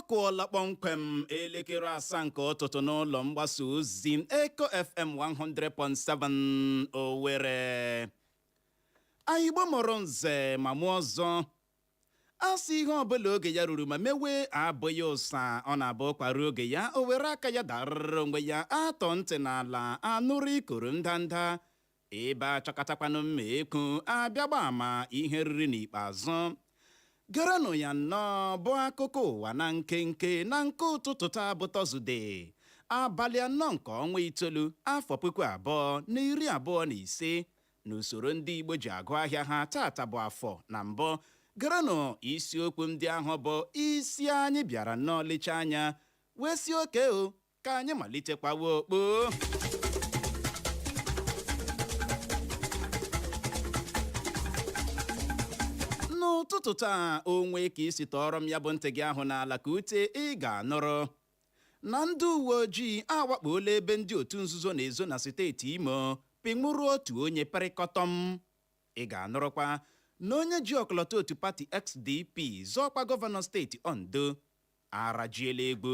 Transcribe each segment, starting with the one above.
Kụọla kpọmkwem elekere 7 nke ụtụtụ n'ụlọ mgbasa ozi Eko FM 100.7 Owerri. Igbo mụrụ nze ma mụọ ọzọ, a sị ihe ọbụla oge ya ruru ma mewe abụghị ụsa. Ọ na-abụ kwaruo oge ya, o were aka ya darịrị onwe ya. Atọ ntị n'ala anụrụ ikoro ndanda, ebe achọkọtakwanụ mma ekwu abịa gba ama ihe riri n'ikpeazụ. Gerenụ ya nnọọ bụ akụkọ ụwa na nkenke na nke ụtụtụ taa bụ Tọzdee, abalị 4 nke ọnwa itoolu, afọ 2025, n'usoro ndị Igbo ji agụ ahịa ha. Tata bụ afọ na mbụ. Gerenụ isiokwu ndị ahụ bụ isi anyị bịara nnọọ lecha anya wee si oke o ka anyị malitekwawa okpo. N'ụtụtụ taa, onwe ka isi tọọrọ m ya bụ ntị gị ahụ n'ala ka ute, ị ga-anụrụ na ndị uwe ojii awakpola ebe ndị otu nzuzo na-ezo na steeti Imo, pịnwụrụ otu onye pịrịkọtọm. Ị ga-anụrụkwa na onye ji ọkọlọtọ otu pati SDP zọọkwa gọvanọ steeti Ondo arajiela egwu.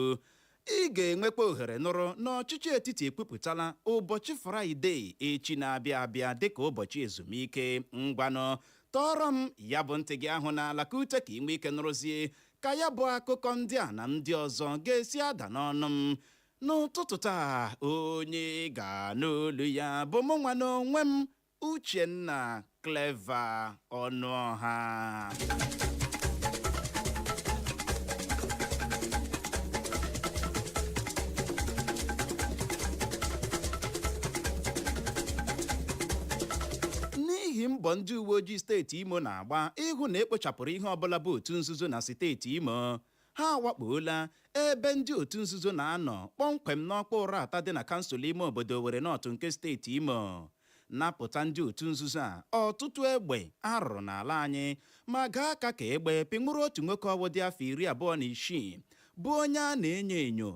Ị ga-enwekwa ohere nụrụ na ọchịchị etiti ekwupụtala ụbọchị Fraịde echi na-abịa abịa dịka ụbọchị ezumike. Ngwanụ, tọọrọ m ya bụ ntị gị ahụ n'ala ka ute, ka ị nwee ike nụrụzie ka ya bụ akụkọ ndị a na ndị ọzọ ga-esi ada n'ọnụ m n'ụtụtụ taa. Onye ga-anụ olu ya bụ mụ nwa n'onwe m, Uchenna Clever Ọnụọha. N'ihi mbọ ndị uwe ojii steeti Imo na-agba ịhụ na ekpochapụrụ ihe ọbụla bụ otu nzuzo na steeti Imo, ha awakpola ebe ndị otu nzuzo na-anọ kpọmkwem n'ọkpa Ụrata dị na kansụl ime obodo Owerri North nke steeti Imo, napụta ndị otu nzuzo a ọtụtụ egbe arụrụ n'ala anyị, ma gaa aka ka egbe pịnwụrụ otu nwoke ọwụ dị afọ 26, bụ onye a na-enyo enyo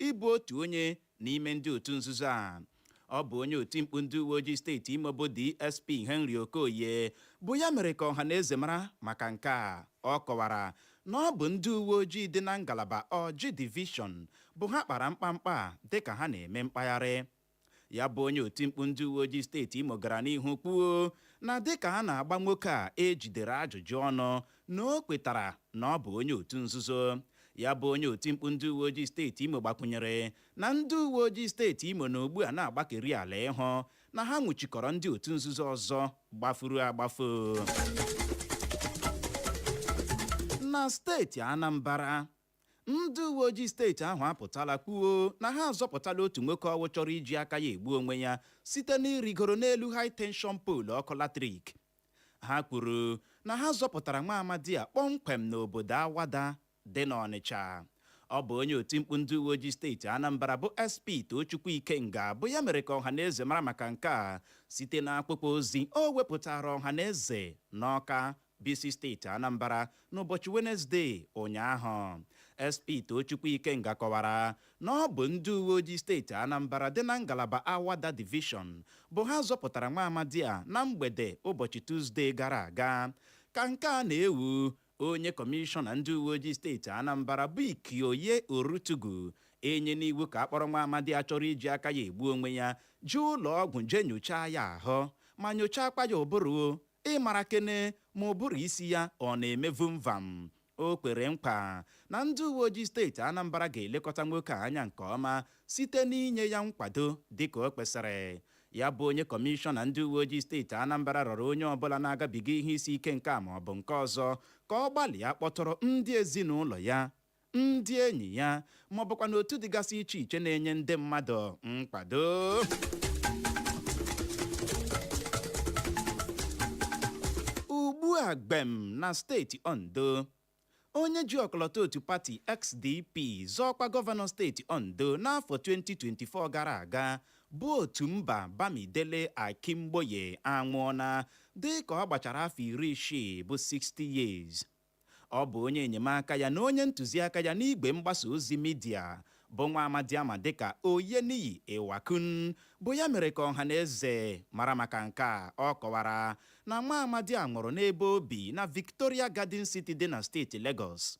ịbụ otu onye n'ime ndị otu nzuzo a. Ọ bụ onye otimkpu ndị uwe ojii steeti Imo bụ DSP Henry Okoye bụ ya mere ka ọha na eze mara maka nke a. Ọ kọwara na ọ bụ ndị uwe ojii dị na ngalaba Ọjị Division bụ ha kpara mkpamkpa a dịka ha na-eme mkpagharị. Ya bụ onye otimkpu ndị uwe ojii steeti Imo gara n'ihu kwuo na dịka a na-agba nwoke a ejidere ajụjụ ọnụ, na o kwetara na ọ bụ onye otu nzuzo. Ya bụ onye otimkpu ndị uwe ojii steeti Imo gbakwunyere na ndị uwe ojii steeti Imo na ugbu a na-agbakeri ala ịhụ na ha nwụchikọrọ ndị otu nzuzo ọzọ gbafuru agbafu. Na steeti Anambra, ndị uwe ojii steeti ahụ apụtala kwuo na ha azọpụtala otu nwoke ọwụ chọrọ iji aka ya egbu onwe ya site n'irigoro n'elu high tension pole ọkụ latrik. Ha kwuru na ha zọpụtara nwa amadi a kpọmkwem n'obodo Awada dị n'Ọnịcha. Ọ bụ onye otimkpu ndị uwe ojii steeti Anambra bụ SP Tochukwu Ikenga bụ ya mere ka ọha na eze mara maka nke a site n'akwụkwọ ozi o wepụtara ọha na eze n'Ọka bụ isi steeti Anambra n'ụbọchị Wenezdee ụnyaahụ. SP Tochukwu Ikenga kọwara na ọ bụ ndị uwe ojii steeti Anambra dị na ngalaba Awada Division bụ ha zọpụtara nwa amadi a na mgbede ụbọchị Tuzdee gara aga. Ka nke a na-ewu, onye kọmishọna ndị uwe ojii steeti Anambra bụ Ikioye Orutugu enye n'iwu ka akpọrọ nwa amadi a chọrọ iji aka ya egbu onwe ya jee ụlọ ọgwụ jee nyochaa ya ahụ ma nyochaakwa ya ụbụrụ, ịmara kene ma ụbụrụ isi ya ọ na-eme vumvam. O kwere nkwa na ndị uwe ojii steeti Anambra ga-elekọta nwoke a anya nke ọma site n'inye ya nkwado dịka o kwesịrị. Ya bụ onye kọmishọna ndị uwe ojii steeti Anambra rọrọ onye ọbụla na-agabiga ihe isi ike nke a ma ọ bụ nke ọzọ ka ọ gbalịa kpọtụrụ ndị ezinụlọ ya, ndị enyi ya, ma ọ bụkwa n'otu dịgasị iche iche na-enye ndị mmadụ nkwado. Ugbu a, gbem na steeti Ondo, onye ji ọkọlọtọ otu pati SDP zọọkwa gọvanọ steeti Ondo n'afọ 2024 gara aga, bụ Otunba Bamidele Akingboye, anwụọna dị ka ọ gbachara afọ 60, bụ 60 years. Ọ bụ onye enyemaka ya na onye ntụziaka ya n'igwe mgbasa ozi midia, bụ nwa amadi ama dịka Oyeniyi Iwakun, bụ ya mere ka ọha na eze mara maka nke a. Ọ kọwara na nwa amadi a nwụrụ n'ebe obi na Victoria Garden City dị na steeti Lagos.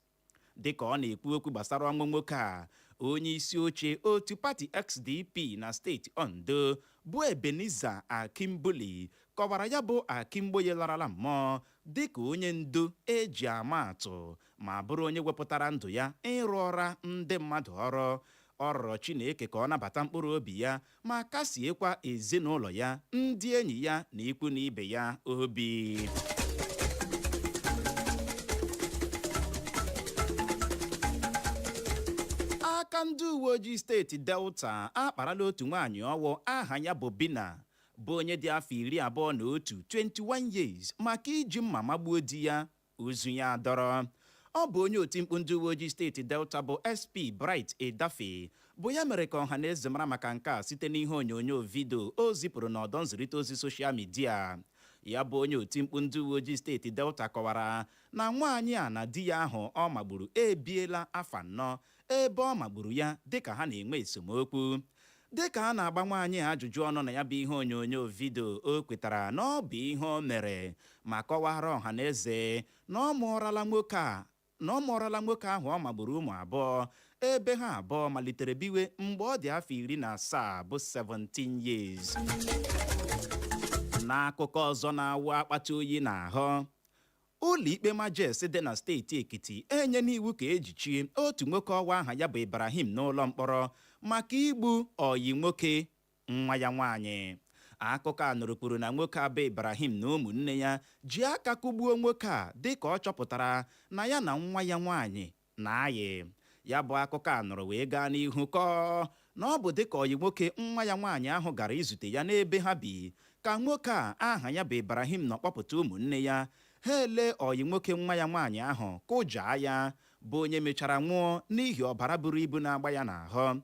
Dịka ọ na-ekwu okwu gbasara ọnwụ nwoke a, onye isi oche otu pati SDP na steeti Ondo bụ Ebenezer Akinbuli kọwara ya bụ Akingboye larala mmụọ dịka onye ndu eji ama atụ ma bụrụ onye wepụtara ndụ ya ịrụ ọra ndị mmadụ ọrụ. Ọ rịọrọ Chineke ka ọ nabata mkpụrụ obi ya ma kasiekwa ezinụlọ ya, ndị enyi ya na ikwu na ibe ya obi. Aka ndị uwe ojii steeti Delta akparala otu nwaanyị ọwụ aha ya bụ Bina, bụ onye dị afọ 21, 21 years, maka iji mma magbuo di ya, ozu ya dọrọ. Ọ bụ onye otimkpu ndị uwe ojii steeti Delta bụ SP Bright Edafe bụ ya mere ka ọha na eze mara maka nke a site n'ihe onyonyo vidio o zipụrụ n'ọdọ nzirịta ozi social media ya. Bụ onye otimkpu ndị uwe ojii steeti Delta kọwara na nwaanyị a na di ya ahụ ọ magburu ebiela afọ 4 ebe ọ magburu ya dịka ha na-enwe esemokwu. Dịka a na-agba nwaanyị a ajụjụ ọnụ na ya bụ ihe onyonyo vidio, o kwetara na ọ bụ ihe o mere ma kọwara ọha na eze na ọ mụọrala nwoke ahụ ọ magburu ụmụ abụọ, ebe ha abụọ malitere biwe mgbe ọ dị afọ 17, bụ 17 years. N'akụkọ ọzọ na-awụ akpata oyi n'ahụ, ụlọikpe Majes dị na steeti Ekiti enye n'iwu ka ejichie otu nwoke ọwa aha ya bụ Ibrahim n'ụlọ mkpọrọ maka igbu ọyị nwoke nwa ya nwaanyị. Akụkọ a nụrụ kwuru na nwoke a bụ Ibrahim na ụmụnne ya ji aka kụgbuo nwoke a dịka ọ chọpụtara na ya na nwa ya nwaanyị na-ayị ya. Bụ akụkọ a nụrụ wee gaa n'ihu kọọ na ọ bụ dịka ọyị nwoke nwa ya nwaanyị ahụ gara izute ya n'ebe ha bi ka nwoke a aha ya bụ Ibrahim nọ kpọpụta ụmụnne ya, ha ele ọyị nwoke nwa ya nwaanyị ahụ kụjaa ya, bụ onye mechara nwụọ n'ihi ọbara buru ibu na-agba ya n'ahụ.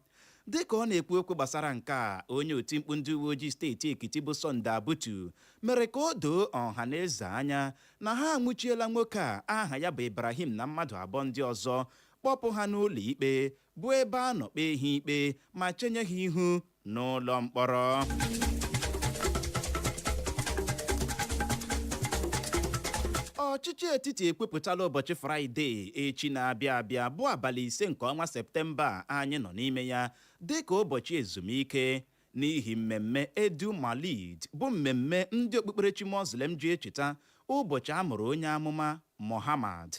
Dịka ọ na-ekwu okwu gbasara nke a, onye otimkpu ndị uwe ojii steeti Ekiti bụ Sunday Abutu mere ka o doo ọha na eze anya na ha anwụchiela nwoke a aha ya bụ Ibrahim na mmadụ abụọ ndị ọzọ, kpọpụ ha n'ụlọ ikpe, bụ ebe a nọ kpee ha ikpe ma chenye ha ihu n'ụlọ mkpọrọ. Ọchịchị etiti ekwupụtala ụbọchị Fraịde echi na-abịa abịa, bụ abalị 5 nke ọnwa Septemba anyị nọ n'ime ya, dịka ụbọchị ezumike n'ihi mmemme Eid Maulid, bụ mmemme ndị okpukperechi Muslim ji echeta ụbọchị a mụrụ onye amụma Muhammad.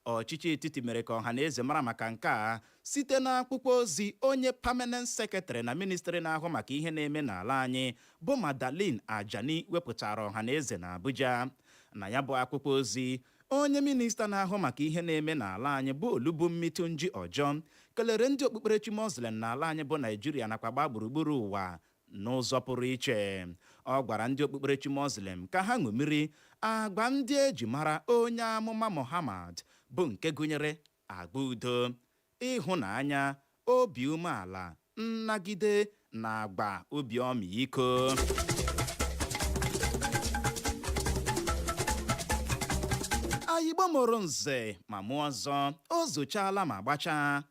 Ọchịchị etiti mere ka ọha na eze mara maka nke a site n'akwụkwọ ozi onye permanent secretary na ministry na-ahụ maka ihe na-eme n'ala anyị bụ Magdalene Ajani wepụtara ọha na eze na Abuja. Na ya bụ akwụkwọ ozi, onye minista na-ahụ maka ihe na-eme n'ala anyị bụ Olubunmi Tunji Ojo kelere ndị okpukperechi Muslim n'ala anyị bụ Naijiria nakwa gbaa gburugburu ụwa n'ụzọ pụrụ iche. Ọ gwara ndị okpukperechi Muslim ka ha ṅomiri agwa ndị eji mara onye amụma Muhammad, bụ nke gụnyere agwa udo, ịhụnanya, obi umeala, nnagide na agba obi ọmịiko. Ayigbo mụrụ nze ma mụọ ọzọ, o zochaala ma gbachaa.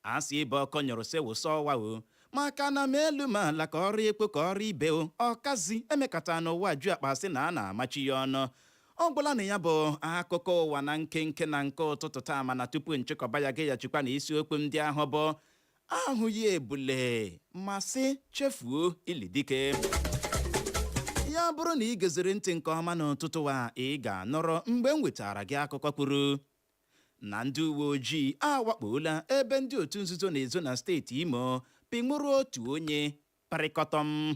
Asị ebe ọkọ nyụrụ sị wụsa ọwa o, maka na ma elu ma ala ka ọrụ ekwe ka ọrụ ibe o ọkazi emekata n'ụwa ju akpa sị na a na-amachi ya ọnụ. Ọ gwụla na ya bụ akụkọ ụwa na nkenke na nke ụtụtụ taa, mana tupu nchịkọba ya, gị ya na isiokwu ndị ahụ bụ ahụghị ebule ma sị chefuo ili dike. Ya bụrụ na ị geziri ntị nke ọma n'ụtụtụ a, ị ga-anụrụ mgbe m wetara gị akụkọ kwuru na ndị uwe ojii awakpola ebe ndị otu nzuzo na-ezo na steeti Imo, pịnwụrụ otu onye parịkọtọm.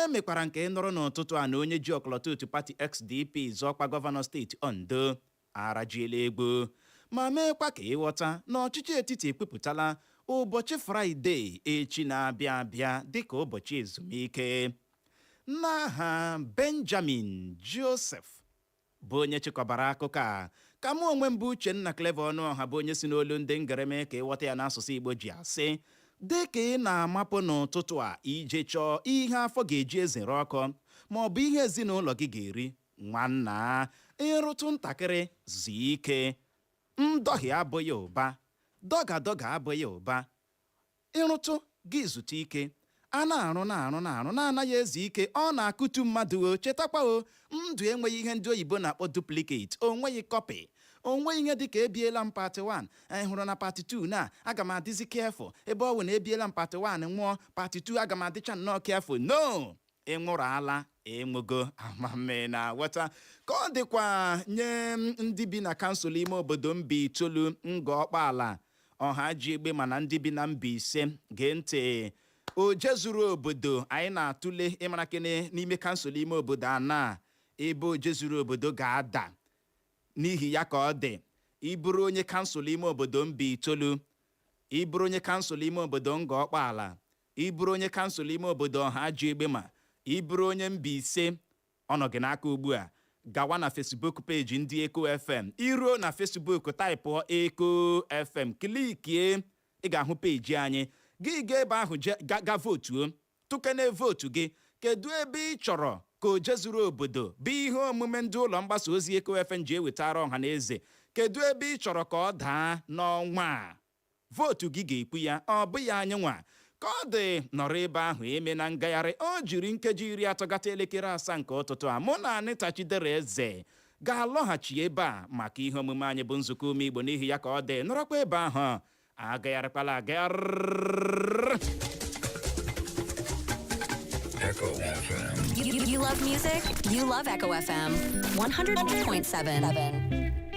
Emekwara nke nụrụ n'ụtụtụ a na onye ji ọkọlọtọ otu pati SDP zọọkwa gọvanọ steeti Ondo arajiela egwu, ma meekwa ka ịghọta na ọchịchị etiti ekwupụtala ụbọchị Fraịde echi na-abịa abịa dịka ụbọchị ezumike. N'aha Benjamin Joseph bụ onye chịkọbara akụkọ a, ka mụ onwe m bụ Uchenna Clever Ọnụọha, bụ onye si n'olu ndị ngereme ka ịghọta ya n'asụsụ Igbo, ji asị, dị ka ị na-amapụ n'ụtụtụ a ije chọọ ihe afọ ga-eji ezere ọkụ ma ọ bụ ihe ezinụlọ gị ga-eri, nwanna, ịrụtụ ntakịrị zuo ike. Ndọhie abụghị ụba, dọga dọga abụghị ụba. Ịrụtụ gị zute ike. A na-arụ, na-arụ, na-arụ, na-anaghị ezu ike, ọ na-akụtu mmadụ. O chetakwa, o ndụ enweghị ihe ndị oyibo na-akpọ duplicate. O nweghị copy, o nweghị ihe dịka ebiela m part 1, anyị hụrụ na part 2 na aga m adịzi careful. Ebe ọ bụ na ebiela m part 1, nwụọ, part 2 aga m adịcha nnọọ careful. No, ịnwụrụ ala enwego amame na ghọta ka ọ dịkwa nye ndị bi na kansụl ime obodo Mbaitolu, Ngọ Ọkpala, ọha ji egbe, mana ndị bi na Mbaise, gee ntị. Oje zuru obodo anyị na-atụle ịmara kene n'ime kansụl ime obodo ana ebe oje zuru obodo ga-ada. N'ihi ya ka ọ dị, ịbụrụ onye kansụl ime obodo Mbaitolu, ịbụrụ onye kansụl ime obodo Ngọ Ọkpala, ịbụrụ onye kansụl ime obodo ọha ji egbe, ma ịbụrụ onye Mbaise, ọ nọ gị n'aka ugbu a. Gawa na Facebook page ndị Eko FM. Iruo na Facebook, typeụọ Eko FM, clickie, ị ga-ahụ peji anyị. Gị gaa ebe ahụ, ga votuo, tụkene votu gị. Kedu ebe ị chọrọ ka oje zuru obodo bụ ihe omume ndị ụlọ mgbasa ozi Eko FM ji ewetara ọha na eze? Kedu ebe ị chọrọ ka ọ daa n'ọnwa a? Votu gị ga-ekwu ya, ọ bụghị anyị nwa. Ka ọ dị, nọrọ ebe ahụ eme na ngagharị. O jiri nkeji 30 gata elekere 7 nke ụtụtụ a, mụ na Anịta Chidera Eze ga-alọghachi ebe a maka ihe omume anyị bụ nzukọ ume Igbo. N'ihi ya ka ọ dị, nọrọkwa ebe ahụ, agagharịkwala agagharị. Echo FM. You love music? You love Echo FM 100.7.